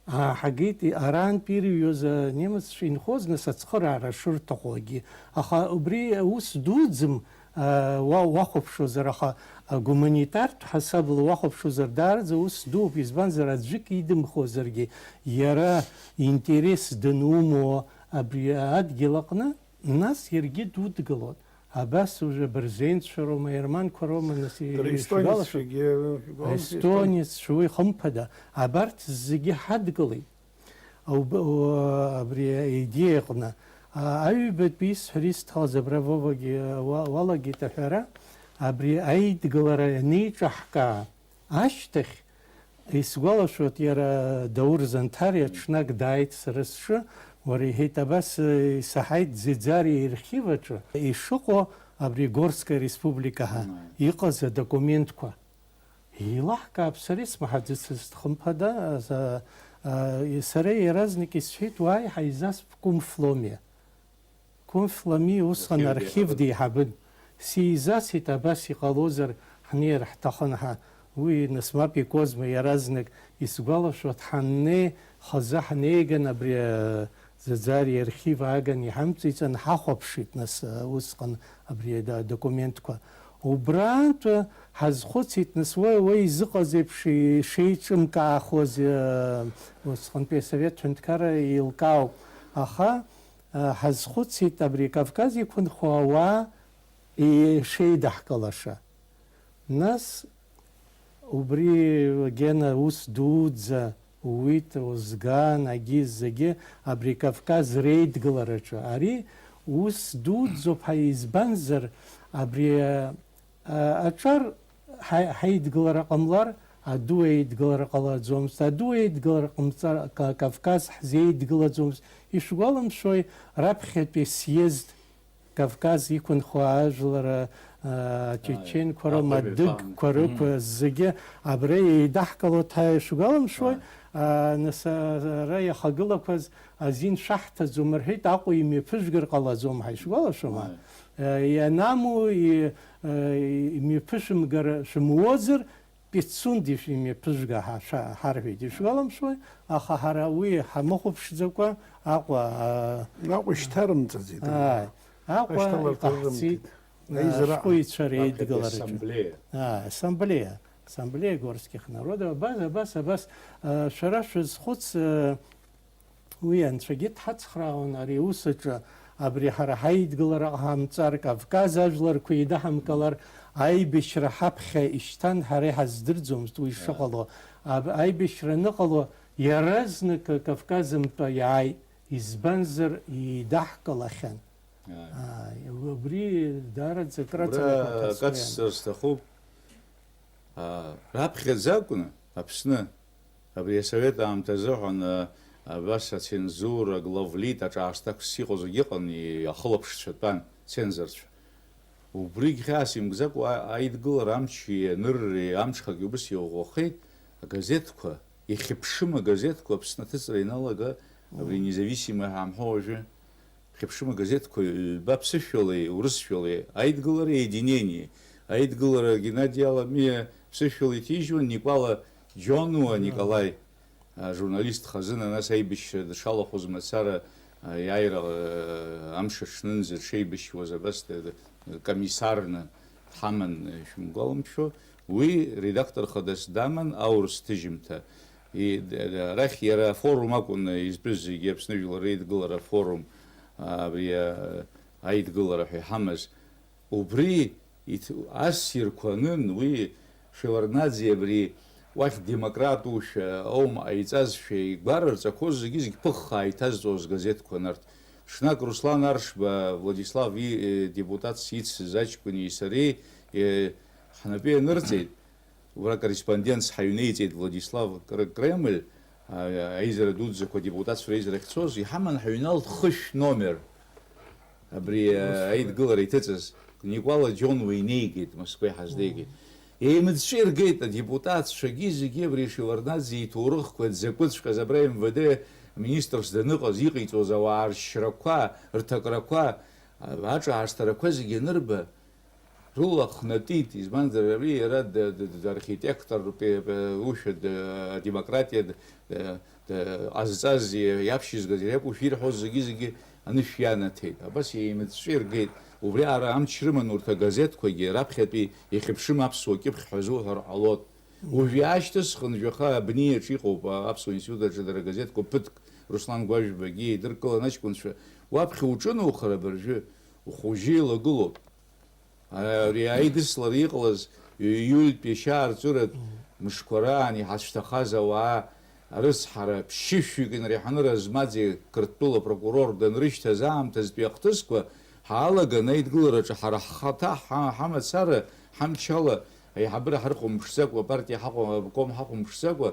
ааҳагеит, арантәи ирыҩуаз анемеццәа инхоз, нас ацхыраара шырҭаху агьы. Аха убри ус дуӡӡам, а, уа-, уахәаԥшуазар, аха агуманитартә ҳасабала уахәаԥшуазар, даараӡа ус дууп, избанзар, аӡәык идымхозаргьы, иара интерес данумоу абри адгьыл аҟны, нас иаргьы дудгылон. Абас уже абырзенцәа роума, ерманқәа роума, нас, дара ишәгәалашәо-, эстонеццәагьы, эстонеццәа, уи хымԥада, абарҭ зегьы ҳадгылеит. Ауба-, уа-, абри аидеиа аҟны. А, аҩбатәи исҳәар исҭахыз, абра Вовагьы уа-, уалагеит аҳәара, абри аидгылара ианеиҿаҳкаа, ашьҭахь, исгәалашәоит, иара Даур Занҭариа ҽнак дааит сара сҿы, уара, иҳәеит, абас, э, исаҳаит Ӡеӡариа иархив аҿы ишыҟоу абри Горская республика ҳәа, мм, иҟаз адокументқәа. Еилаҳкаап, сара исмаҳаӡацызт, хымԥада, за-, а, сара иаразнак исҳәеит, уааи, ҳаизасп Кәымф Ломиа. Кәымф Ломиа усҟан архив, архив деиҳабын. Сизасит, абас иҟалозар, ҳнеир ҳҭахын ҳәа. Уи нас мап икуазма, иаразнак исгәалашәоит, ҳаннеи, хазы ҳнеиган, абри, а, Ӡаӡариа архив ааган иҳамҵеиҵан, ҳахәаԥшит, нас, а, усҟан абри ада-, адокументқәа. Убраантәы ҳазхәыцит, нас, уи, уи изыҟаз еиԥш ишеиҿымкаахоз, а, усҟантәи асовет ҳәынҭқарра еилкаауп. Аха, а, ҳазхәыцит абри Кавказ иқәынхо ауаа ишеидаҳкылаша. Нас убри гена ус дуӡӡа ууит, узган, агьи зегьы абри Кавказ реидгылараҿы. Ари ус дуӡӡоуп ҳәа, избанзар, абри, а, аҿар ҳа-, ҳаидгылара ҟамлар, аду еидгылара ҟалаӡомызт, аду еидгылара ҟамҵар, Ка-, Кавказ ҳзеидгылаӡомызт. Ишәгәаламшәои, раԥхьатәи съезд Кавказ иқәынхо ажәлар, а, ачеченқәа роума, адыгқәа рықәа, мгм, зегьы абра еидаҳкылоит ҳәа ишәгәаламшәои? Ааи. А, нас, а, ара иахагылақәаз азин шәаҳҭаӡом рҳәеит, Аҟәа имҩаԥыжәгар ҟалаӡом ҳәа ишәгәалашәома? Ааи. А, ианаму, и-, а, имҩаԥышәымгар шәымуозар, Пицунда ишәымҩаԥыжәга ҳа-, шәа-, ҳарҳәеит, ишәгәаламшәои? Аха ҳара уи ҳамыхәаԥшӡакәа Аҟәа, а, Аҟәа ишьҭарымҵаӡеит. Ааи. Аҟәа ашьҭаларҭа иҟаҳҵеит, рымҭеит. А, аизара ашәҟәыҩҩцәа реидгылараҿы. Ассамблеиа. А, ассамблея. Ассамблея горских народов. Абас, абас, абас, а, шәара шәызхәыц, а, Уи анцәагьы дҳацхраауан ари аус аҿы, абри ҳара ҳаидгылара ҟаҳамҵар, Кавказ ажәларқәа еидаҳамкылар, аибашьра ҳаԥхьа ишьҭан, ҳара иҳаздырӡомызт уи шыҟало. Аб-, аибашьра аныҟало, иаразнакы Кавказ мтәа иааит, избанзар, еидаҳкылахьан. Ааи. Ааи, убри даараӡа Убра акраҵанакуа ҭаацәа кацсҵар сҭахуп. Аа, раԥхьаӡа акәны Аԥсны, абри асовет аамҭазы ҳәа, а, абас ацензура, главлит, аҿаасҭа қәс иҟоу зегьы ыҟан, и-, ахылаԥшцәа тәан, цензорцәа. Убригь хьаас имгӡакәа, а-, аидгылара амчи анырреи амҽхакгьы убыс иӷәӷәахеит, агазеҭқәа, ихьыԥшым агазеҭқәа Аԥсны аҭыҵра ианалага, абри Мм. Независимое ҳәа ҳамҳәо уажәы, Хьыԥшым агазеҭқәа ҩба ԥсышәалеи урысшәалеи, Аидгылара, Единение, Аидгылара Геннади Аламиа ԥсышәала иҭижьуан, Никәала Џьонуа Николаи, а, журналист хазына, нас аибашьра дшалахәыз мацара, а, иааира, а, амш аҽнынӡа дшеибашьуаз абас д-, д-, комиссарны дҳаман, шәымгәаламшәо, уи редактор хадас даман, аурыс ҭыжьымҭа. И-, д-, д-, арахь иара афорум акәын изтәыз зегьы, Аԥсны Жәлар Реидгылара афорум. абри, а, аидгылара ҳәа иҳамаз, убри иҭ-, ассирқәа анын, уи Шеварднаӡе абри уахь демократушәа аума ҟаиҵазшәа игәарарҵақәоз зегьы-зегь ԥыххаа иҭазҵоз газеҭқәан арҭ. Ҽнак Руслан Аршба, Владислав и-, э, депутатс ицыз аҷкәыни сареи, э, ҳнапы ианырҵеит. Убра корреспондентс ҳаҩнеиҵеит Владислав Кр-, Кремль, а, аизара дуӡӡақәа адепутатцәа реизара ахьцоз, иҳаман ҳаҩналт хышә номер. Абри, а, аидгылара иҭыҵыз Никәала Џьонуа инеигеит, Москва иҳазнеигеит. Еимыҵәҵәа иргеит адепутатцәагьы зегьы абри Шеварднаӡе иҭоурыхқәа дзакәыҵәҟьаз, абра М В Д министрс даныҟаз иҟаиҵоз ауаа ршьрақәа, рҭакрақәа, а, аҿаасҭарақәа зегьы анырба, рыла хнатит, избанзар, ари иара д-, д-, д-, архитектортәи, э, ушәа д-, адемократиа д-, д-, д-, ҟазҵаз, иаԥшьызгаз, иара иакәушәа ирҳәоз зегьы-зегьы анышә ианаҭеит. Абас еимыҵәҵәа иргеит. Убри аара амч рыман урҭ агазеҭқәагьы, раԥхьатәи ихьыԥшым аԥсуа кьыԥхь ҳәа зуҳәар ҟалоит. Уажә иаашьҭысхын, жәаха абни аҿы иҟоуп, а-, аԥсуа институт аҿы дара агазеҭқәа ԥыҭк, Руслан Гәажәбагьы еидыркылан аҷкәынцәа, уаԥхьа уҿыноухар абыржәы, ухәыжьы еилагылоуп. Ари аидыслара иҟалаз иултә иашьа арҵәыратә мшқәа раан иҳацәҭахаз ауаа арыцҳара ԥшьышәҩык инреиҳаны Размаӡе Қырҭтәыла апрокурор данрышьҭаз аамҭазтәи ахҭысқәа ҳаалаган аидгылараҿы ҳара ҳхаҭа, ҳа-, ҳамацара, ҳамчала, аиҳабыра ҳархәамԥшӡакәа, апартиа ҳахәа-, аобком ҳахәамԥшӡакәа,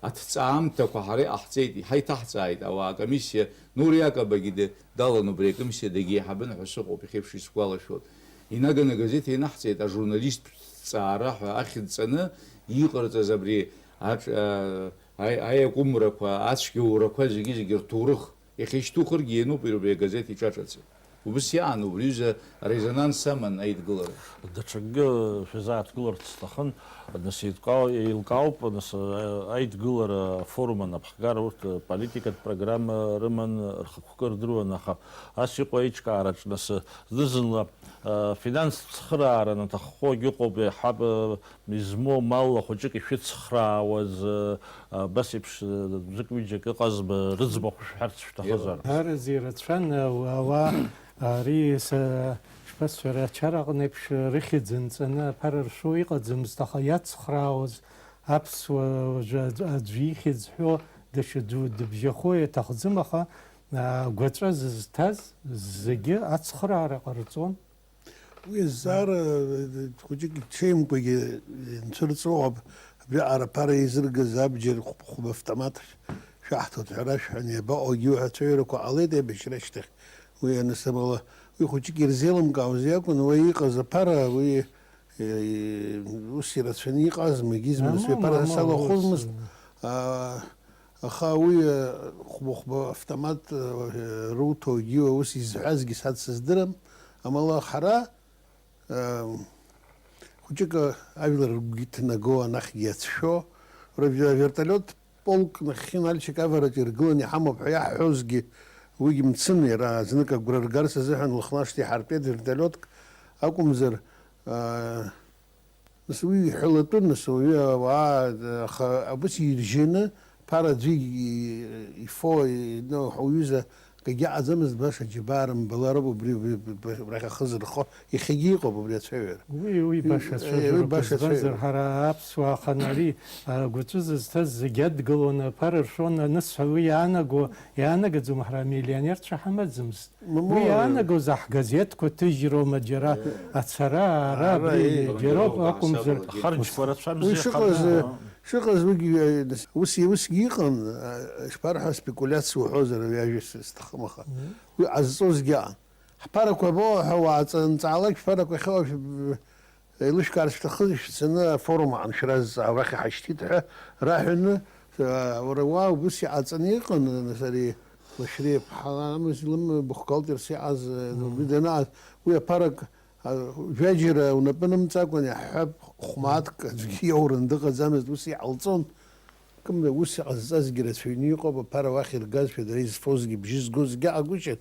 аҭҵаамҭақәа ҳара иҟаҳҵеит, иҳаиҭаҳҵааит ауаа акомиссиа, Нури Акабагьы д-, далан убри акомиссиа дагьеиҳабын ҳәа сыҟоуп, иахьеиԥш исгәалашәоит. Инаганы агазеҭ ианаҳҵеит ажурналисттә ҭҵаара ҳәа ахьӡ ҵаны иҟарҵаз абри аҿ-, а, аи-, аиакәымрақәа, ацәгьоурақәа зегьы-зегьы рҭоурых. Иахьа ишьҭухыргьы иануп убри агазеҭ иҿаҿацы. Убыс иаан, убри ҩыза арезонанс аман аидгылара. Даҽакгьы шәазааҭгыларц сҭахын, нас еидкау-, еилкаауп, нас, а-, аидгылара афорум анапхгара урҭ политикатә программа рыман, рхықәкы рдыруан, аха ас иҟоу аиҿкаараҿ, нас, зны-зынла, а, финанстә цхыраара анаҭаххогьы ыҟоуп, иаҳҳәап, а, измоу малла хәыҷык ишәыцхраауаз, а, абас еиԥш, а, ӡәык-ҩыџьак ыҟазма, рыӡбахә шәҳәарц шәҭахызар? Ҳәараз ирацәан, а, ауаа, ари са-, шԥасҳәара, ачара аҟны еиԥш рыхьӡ нҵаны аԥара ршәо иҟаӡамызт, аха иацхраауаз аԥсуа, уажәы аӡә-, аӡәы ихьӡ ҳәо даҽаӡәы дыбжьахо иаҭахӡам, аха, а, агәаҵәа зызҭаз зегьы ацхыраара ҟарҵон. Уи азҵаара, э, хәыҷык ҽеимкәагьы инцәырҵуа, аб-, абриаҟара аԥара еизыргаз абџьар хәба-, хәба автомат шәаҳҭоит ҳәа рашәҳәан, иабаҟоугьы уи ацәаҩарақәа ҟалеит аибашьра ашьҭахь. Уи анысымала, уи хәыҷык ирзеилымкаауаз иакәын, уи иҟаз аԥара, уи, э, ус ирацәаны иҟазма, егьизма, нас уи Амма, аԥара амма, салахәызмызт. Ус, а, Аха уи, э, хәба-хәба автомат, э, руҭогьы ус изҳәазгьы сад сыздырам. Амала ҳара, э, хәыҷык ажәлар ргәы иҭнаго, анахьгьы иацәшәо, уара вертолиот полк нахьхьи Нальчик авараҿы иргыланы иҳамоуп ҳәа иаҳҳәозгьы, уигьы мцын, иара знык агәра ргарц азыҳәан Лыхнашҭа иҳартәеит вертолиотк акәымзар, э, Нас уи иҳәалатәын, нас уаҩы ауаа, аха абас иржьаны, ԥара аӡәы и-, ифо, и-, ну, уҩыза акгьы аҟаӡамызт, баша џьабаа рымбалароуп убри, убри, убри, убрахь ахы зырхо, иахьагьы иҟоуп убри ацәаҩара. Уи, уи баша Уи, уи ацәажәароуп, баша избанзар, ацәаҩара. Ҳара аԥсуаа хан ари, агәаҵәа зызҭаз зегьы адгылон, аԥара ршон, анысҳәа, уи иаанаго, иаанагаӡом, ҳара амиллионерцәа ҳамаӡамызт. Мамоу, Уи иаанагоз ҳгазеҭқәа ҭыжьроума џьара ацара, ара, Ара, абри, еи, џьароуп еи, акәымзар. Ахарџьқәа рацәамзи Уи шыҟаз, ахарџьқәа. Шыҟаз уигьы, э, ус, усгьы иҟан, э, ишԥарҳәа, спекулиациа уҳәозар, уи ажәа с-, сҭахым, аха. Мгм. Уи ҟазҵозгьы аан. Ҳԥарақәа абоуҳәа, уааҵанҵаалак, шәԥарақәа ахьоу, Еилышәкаарц шәҭахыз, шәцаны афорум аан шәразҵаа, уахь иҳашьҭит ҳәа раҳәаны, а, уара уа убыс иҟаҵаны иҟан, нас ари Лашәриа ԥҳа амыз илым бухгалтерс иҟаз, а, Мм. уи данааз, уи аԥарак, а, жәаџьара унапы нымҵакәан, иаҳҳәап, хә-мааҭк аӡәгьы иоуран дыҟаӡамызт, ус иҟалҵон. Кымда ус иҟазҵазгьы рацәаҩны иҟоуп, аԥара уахь иргазшәа, дара изфозгьы, бжьы згозгьы акәыҷын.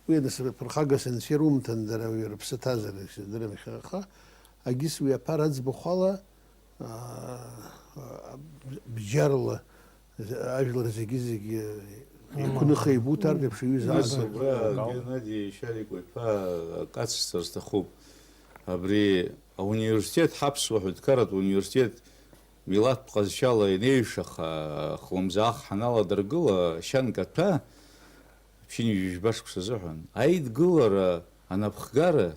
Уи анасыԥ аԥырхагас анцәа ирумҭан, дара уи рыԥсы ҭазар, исыздырам иахьа, аха агьыс уи аԥара аӡбахә ала, аа, бџьарла ажәлар зегьы-зегьы Игәныха еибуҭартә еиԥш иҩыза Нас абар. Убра Геннади Шьарикәа-иԥа акы ацысҵар сҭахуп. Абри ауниверситет, ҳаԥсуа ҳәынҭқарратә университет милаҭтә ҟазшьала ианеиҩшаха, хлымӡаах ҳаналадыргыла, шьанк аҭәа, ԥшьынҩажәи жәба шықәса азыҳәан, аидгылара анапхгара,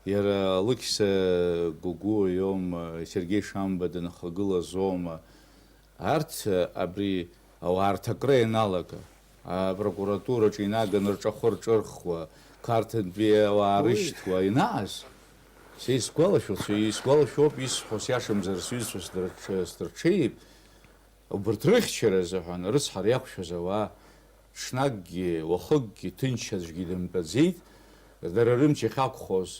иара Алықьса Гогәуа иоума, Сергеи Шамба дынхагылазоума, арҭ, абри ауаа рҭакра ианалага, апрокуратураҿы инаганы рҿахәы рҿырхуа, Қарҭынтәи ауаа Уи. Рышьҭуа ианааз, са исгәалашәо, са исгәалашәоуп исҳәо, сиашамзар, сҩызцәа сдырҽ-, сдырҽеип, убарҭ рыхьчара азыҳәан рыцҳара иақәшәаз ауаа, ҽнакгьы, уахыкгьы ҭынч аӡәгьы дымтәаӡеит, дара рымч ахьақәхоз,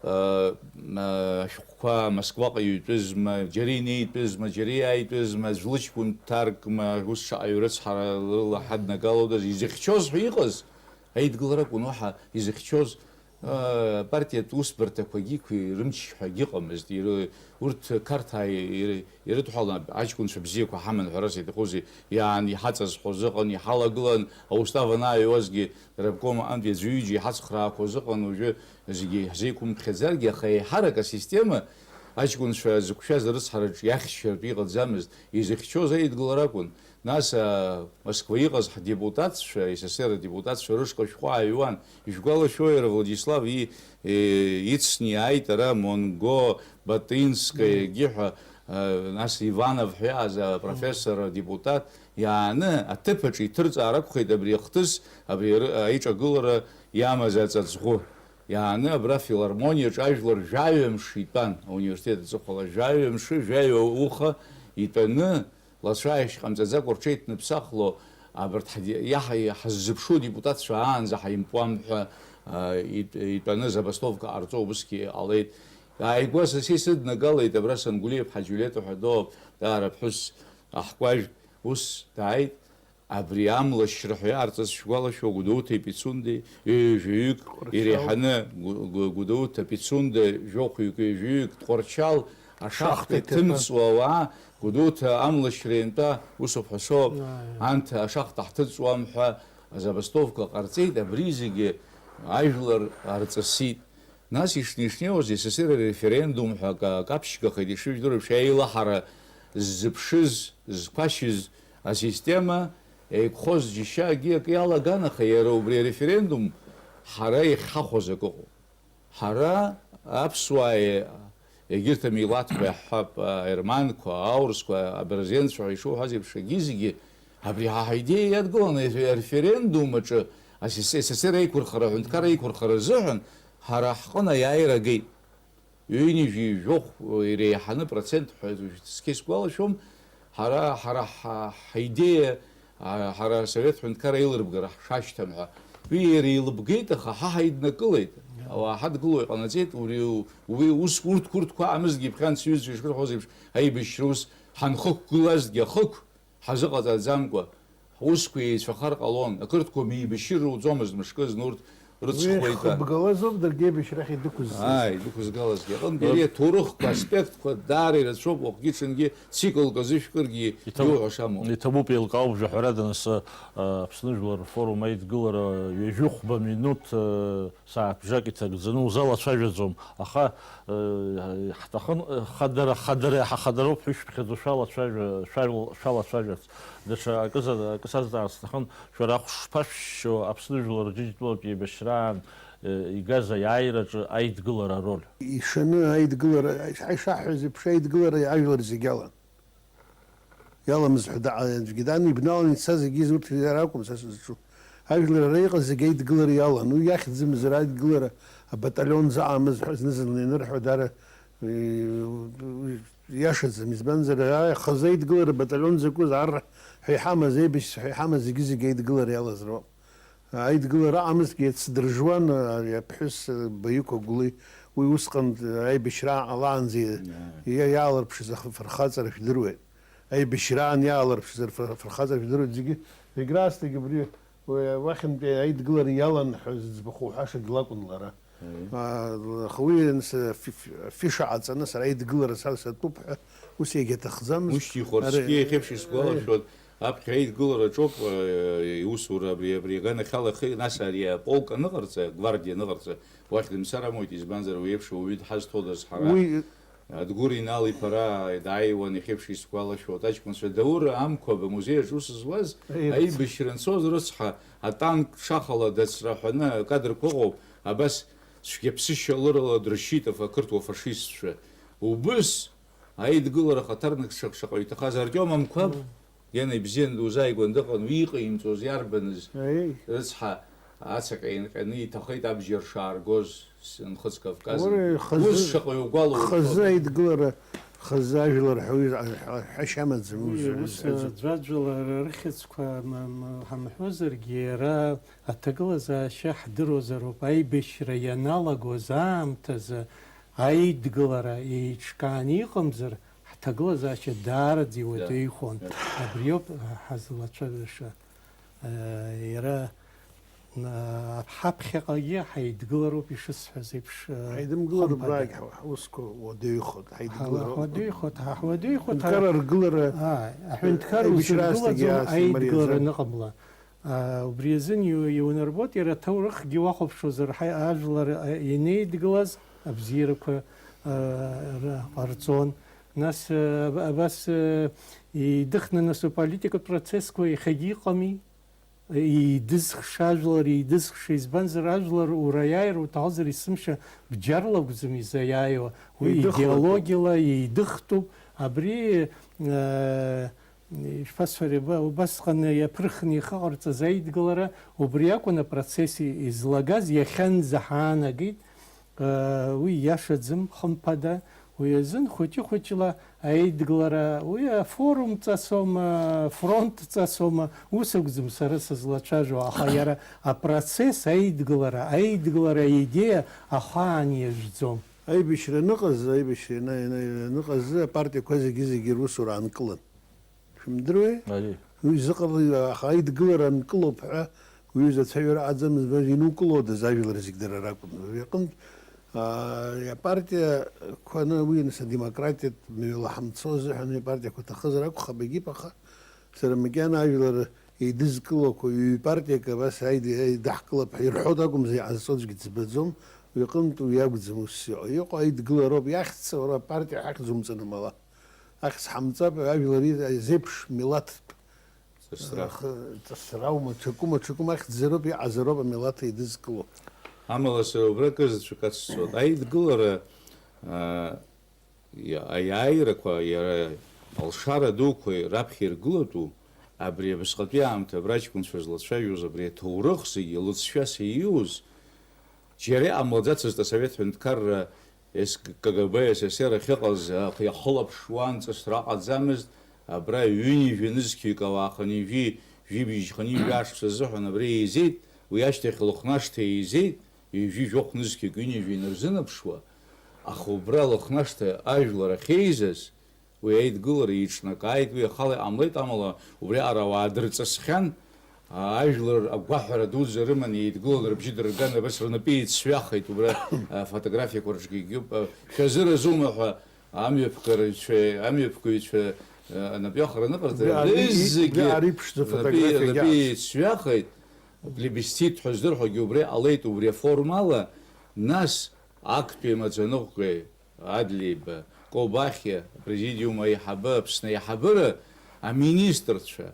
а, а, ашәҟәқәа Москваҟа иҩтәызма, џьара инеитәызма, џьара иааитәызма, аӡә лыҷкәын дҭаркма, ус шаҟаҩ рыцҳара лыла ҳаднагалодаз, изыхьчоз ҳәа иҟаз аидгылара акәын, уаҳа изыхьчоз, а, апартиатә усбарҭақәагьы иқәи-, рымч ҳәагьы ыҟамызт. Иры-, урҭ Қарҭаа иры-, ирыдҳәалан аҷкәынцәа бзиақәа ҳаман ҳәа рас иаҭахузеи, иаан иҳаҵазҳәоз ыҟан, иҳалагылан, аустав анааҩуазгьы, рабком аҟынтәи аӡәы-ҩыџьа иҳацхраақәоз ыҟан, уажәы зегьы иаҳзеиқәымԥхьаӡаргьы, аха еиҳарак асистема аҷкәынцәа зықәшәаз арыцҳараҿ иахьчартә иҟаӡамызт, изыхьчоз аидгылара акәын. Нас, а, Москва иҟаз ҳдепутатцәа, С С С Р адепутатцәа рышҟа шәҟәы ааҩуан. Ишәгәалашәои, иара Владислав и-, е, ицны иааит ара Монго, Батинскаиагьы ҳәа, а, нас Иванов ҳәа иааз апрофессор адепутат, иааны аҭыԥ аҿы иҭырҵаар акәхеит абри ахҭыс, абри ары-, аиҿагылара иамаз аҵаҵӷәы. Иааны абра афилармониаҿы ажәлар жәаҩа мшы итәан, ауниверситет аҵыхәала жәаҩа мшы, жәаҩа уха итәаны, лацәааихьшь ҟамҵаӡакәа рҽеиҭныԥсахло, абарҭ ҳди-, иаҳа-, ҳаззыԥшу адепутатцәа аанӡа ҳаимпуам ҳәа, а, ит-, итәаны забастовка ҟарҵо усгьы ҟалеит. Ааигәа сасеи сыднагалеит, абра Сангулиев Ҳаџьулета ҳәа доуп, даара ԥҳәыс аҳкәажә, ус дааит. Абри амлашьра ҳәа иаарҵаз шәгәалашәо, Гәдоуҭеи Пицундеи, ҩажәаҩык Тҟәарчал. Иреиҳаны Гәы-, Гәы-, Гәдоуҭа, Пицунда, жәохәҩык, ҩажәаҩык, Тҟәарчал, ашахта Шахта иҭыҵуа. Иҭыҵуа ауаа, Гәдоуҭа амлашьра иантәа, усоуп ҳәа соуп, Ааи. Анҭ ашахта ҳҭыҵуам ҳәа азабастовка ҟарҵеит, абри зегьы ажәлар арҵысит. Нас ишни-, ишнеиуаз С С С Р ареферендум ҳәа ак-, акаԥшьгахеит, ишыжәдыруа еиԥш, аилаҳара ззыԥшыз, зқәашьыз асистема еиқәхоз џьышьа акгьы акы иалаган, аха иара убри ареферендум ҳара иахьҳахәоз акы ыҟоуп. Ҳара аԥсуаа, егьырҭ амилаҭқәа иаҳҳәап, аерманқәа, аурысқәа, абырзенцәа ҳәа ишуҳәаз еиԥш, егьи зегьы абри ҳа ҳаидеиа иадгыланы ареферендум аҿы С С С Р еиқәырхара, аҳәынҭқарра еиқәырхара азыҳәан ҳара ҳҟны аиааира агеит. Ҩынҩажәи жәохә иреиҳаны процент ҳәа цқьа исгәалашәом, ҳара, ҳара ҳа-, ҳаидеиа, а, ҳара асовет ҳәынҭқарра еилырбгара ҳшашьҭам ҳәа. Уи иара илыбгеит, аха ҳа ҳаиднакылеит. Ауаа ҳадгыло иҟанаҵеит, уи, уи ус, урҭ, урҭқәа аамызгьы ԥхьан сҩызцәа ишрыҳәоз еиԥш, аибашьра ус ҳанхықәгылазгьы ахықә ҳазыҟаҵаӡамкәа, ҳусқәа еицәахар ҟалон, ақырҭқәа меибашьыр руӡомызт мышкы зны урҭ рыцхәла итәан. Хыбгалазоуп даргьы аибашьрахь идәықәызҵаз. Ааи, идәықәызгалазгьы. Аҟынтә иара аҭоурыхқәа, аспекткәа даара ирацәоуп, уахгьы-ҽынгьы циклк азышәкыргьы Иҭабуп, иуҳәо шамоу. Иҭабуп, еилкаауп, жәаҳәарада, нас, а, Аԥсны Жәлар рфорум аидгылара ҩажәихәба минуҭ, а, Сааҭбжак иҭагӡаны узалацәажәаӡом, аха, э, ҳҭахын, э, хадара, хадара, ҳахадароуп ҳәа ишәԥхьаӡо шәалацәажәа-, шәал-, шәалацәажәарц. Даҽа акы за-, акы сазҵаарц сҭахын, шәара ахәшԥашәшьо Аԥсны Жәлар Џьынџьтәылатә еибашьраан, э, игаз аиааираҿы аидгылара ароль? Ишаны аидгылара, ишаҳҳәаз еиԥш, аидгылара ажәлар зегьы алан. Иаламыз ҳәа даҟа аӡәгьы дан, ибналан ицаз зегьы урҭ иара акәым са сызҿу. Ажәлар ара иҟаз зегьы аидгылара иалан. Уи иахьӡымзар аидгылара абаталион заҟамыз ҳәа зны-зынла ианырҳәо дара, э, иашаӡам. Избанзар, ара хазы аидгылара абаталион закәыз, ар ҳәа иҳамаз, аибашьцәа ҳәа иҳамаз зегьы-зегьы аидгылара иалаз роуп. Аидгылара аамызҭгьы еицдыржуан ари аԥҳәыс Баиқәа Гәлы, уи усҟан аибашьра ҟалаанӡа иа-, иаалырԥшыз афырхаҵара жәдыруеит. Аибашьраан иаалырԥшыз афыр-, афырхаҵара жәдыруеит зегьы, зегь раасҭагьы абри, уи уахьынтәи аидгылара иалан ҳәа зыӡбахә уҳәашагь лакәын лара. Аха уи анс-, афи-, афиша ҟаҵаны сара аидгылара са сатәуп ҳәа ус иагьаҭахӡамызт. Ушьҭихуарц Ари-, сгәы иахьеиԥш исгәалашәоит. Аԥхьа аидгылараҿоуп, э, иусура абри, абри аганахьала ахы, нас ари аполк аныҟарҵа, агвардиа аныҟарҵа, уахь дымцар амуит, избанзар, уи еиԥш ауаҩы дҳазҭодаз ҳара. Уи Адгәыр Инал-иԥа ара дааиуан, иахьеиԥш исгәалашәоит, аҷкәынцәа Даур Амқәаб амузеи аҿы ус зуаз, Еи, аибашьра анцоз рыцҳа, атанк шахала дацраҳәаны акадрқәа ыҟоуп, абас цәгьаԥсышьа лырала дрышьит аф-, ақырҭуа фашистцәа. Убыс аидгылара хаҭарнак шаҟ-, шаҟаҩ иҭахаз Артиом Амқәаб, Мм. Гена ибзианы дузааигәан дыҟан, уи иҟаимҵоз иарбаныз? Аиеи. Рыцҳа, ацаҟьа инҟьаны иҭахеит абџьар шааргоз, с-, Нхыҵ Кавказ. Уара хазы, Ус шаҟаҩ угәалоу хазы урҭ? Аидгылара, хазы ажәлар ҳәа уи ҳәашьа амаӡам, Уи ус ус, рызҳәаӡом. Аӡәаӡәала ара рыхьӡқәа ма-, ма-, ҳамҳәозаргьы, иара аҭагылазаашьа ҳдыруазароуп, аибашьра ианалагоз аамҭазы аидгылара еиҿкааны иҟамзар, ҳҭагылазаашьа даараӡа Да. иуадаҩхон. Да. Абриоуп ҳазлацәажәаша. Э, иара, э, ҳаԥхьаҟагьы ҳаидгылароуп ишысҳәаз еиԥш, э, Ҳаидымгылар хымԥада. Убрагь ҳа-, ҳусқәа уадаҩхоит, Ҳа-, ҳаидгылароуп. Ҳуадаҩхоит, ҳа-, ҳуадаҩхоит, Ҳәынҭқар ҳа-, аргылара, а, аҳәынҭқар аибашьра узыргылаӡом астагьы аиааст аидгылара имариаӡам. Аныҟамла. А, убри азын иу-, иунарбоит, иара аҭоурыхгьы уахәаԥшуазар, ҳа-, ажәлар, а, инеидгылаз абзиарақәа, а, ра-, ҟарҵон. Нас, а, аб-, абас, а, идыхны, нас, аполитикатә процессқәа иахьагьы иҟами. Идызхша ажәлар, идызхша, избанзар, ажәлар ура иааир уҭахызар, есымша бџьарла акәӡам изаиааиуа. Уи Идыхроуп. Идеологиала идыхтәуп. Абри, а, Ишԥасҳәари, ба-, убасҟан иаԥырхны ихаҟарҵаз аидгылара убри акәын апроцесс излагаз, иахьанӡа ҳаанагеит, э, уи иашаӡам, хымԥада, уи азын хәыҷы-хәыҷла аидгылара, уи афорум ҵасома, афронт ҵасома, ус акәӡам сара сызлацәажәо, аха иара апроцесс аидгылара, аидгылара аидеиа ахаан иажәӡом. Аибашьра аныҟаз, аибашьра ина-, ина-, аныҟаз апартиақәа зегьы-зегьы русура аанкылан. Шәымдыруеи? Ари. Уи зыҟала, аха аидгылара анкылоуп ҳәа, уҩыза ацәажәара аӡамызбаз инукылодаз ажәлар зегь дара ракәын. Уи аҟынтә, аа, апартиақәа аны уи аныс адемократиатә мҩала ҳамцо азыҳәан уи апартиақәа ҭахызар акәхап, егьип, аха сара макьана ажәлар еидызкылақәа ҩ-партиак абас аид-, еидаҳкылап ҳәа ирҳәоит акәымзар, иҟазҵо аӡәгьы дызбаӡом, уи аҟынтә уи акәӡам ус иҟоу. Иҟоу аидгылароуп, иахьӡ-, уара апартиа ҳахьӡ умҵанамала. Ахьӡ ҳамҵап, ажәлар ир-, зеиԥш милаҭтә Ҵысра. Ахы-, ҵысраума, ҽакума, ҽакума, ахьӡзароуп, иҟазароуп амилаҭ еидызкыло. Амала сара убра акырзаҵәык ацсҵоит. Аидгылара, аа, иа-, аиааирақәа, иара алшара дуқәа раԥхьа иргылатәу, абри абасҟатәи аамҭа абра аҷкәынцәа злацәажәоз, абри аҭоурых зегьы лыҵшәа сеиуз, џьара иҟамлаӡацызт асовет ҳәынҭқарра С-, К Г Б С С Р ахьыҟаз, ах-, иахылаԥшуан, ҵысра ҟаӡамызт, абра ҩынҩажәа нызқьҩык ауаа хынҩажәи, жәибжь хынҩажәи ашықәс азыҳәан абра еизеит, уи ашьҭахь Лыхнашҭа еизеит, ҩажәи жәохә нызқьҩык ҩынҩажәа инарзынаԥшуа, аха убра Лыхнашҭа ажәлар ахьеизаз, Уи аидгылара еиҿнакааит, уи ахала иҟамлеит, амала убриаҟара ауаа дырҵысхьан, аа, ажәлар агәаҳәара дуӡӡа рыманы еидгылан, рыбжьы дырган, абас рнапы еицҩахеит, убра, аа, фотографиақәа рҿгьы егьуп, аа, шәазыразума ҳәа амҩаԥгараҩцәа, амҩаԥгаҩцәа, аа, анапҩахара аныҟарҵа, убри аари-, рызегьы убри аарыԥшӡа рнапы, фотографиа рнапы иаҿ. Еицҩахеит, плебисцит ҳәа здырҳәогьы убри ҟалеит, убри аформала, нас актәи амаӡаныҟәгаҩ, Адлеиба, Кобахьиа, апрезидиум аиҳабы, Аԥсны аиҳабыра, аминистрцәа,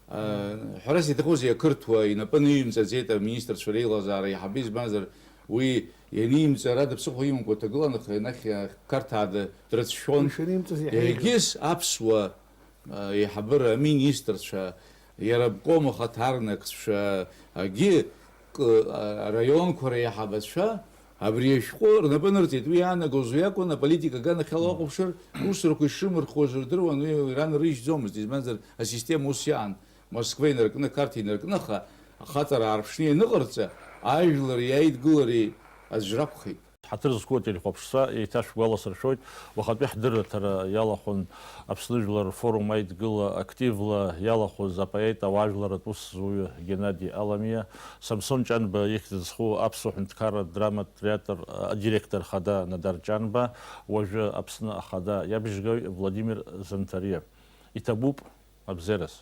а, ҳәарас иаҭахузеи, ақырҭуа инапы ныҩмҵаӡеит аминистрцәа реилазаара аиҳабы, избанзар, уи ианимҵара ада ԥсыхәа имамкәа дҭагылан, аха ианахь Қарҭаа дрыцәшәон. Уи шанимҵаз иаҳа еиӷьын. Егьыс аԥсуа, а, аиҳабыра, аминистрцәа, иара аобком ахаҭарнакцәа, агьи, к-, а, араионқәа реиҳабацәа, Абри ашәҟәы рнапы нырҵеит. Уи иаанагоз уи акәын, аполитика аганахьала уахәаԥшыр, усурақәа ишрымырхуаз рдыруан, уи ран рыжьӡомызт, избанзар, асистема ус иаан, Москва инаркны, Қарҭ инаркны, аха ахаҵара аарԥшны ианыҟарҵа, ажәлари аидгылареи аӡә ракәхеит. Ҳаҭыр зқәу ателехәаԥшцәа еиҭашәгәаласыршәоит, уахатәи ҳдырраҭара иалахәын Аԥсны жәлар рфорум аидгыла активла иалахәыз апоет, ауаажәларратә усзуҩы Геннади Аламиа, Самсон Ҷанба ихьӡ зху аԥсуа ҳәынҭқарратә драматә театр адиректор хада Надар Ҷанба, уажәы Аԥсны Ахада иабжьгаҩ Владимир Занҭариа. Иҭабуп абзераз.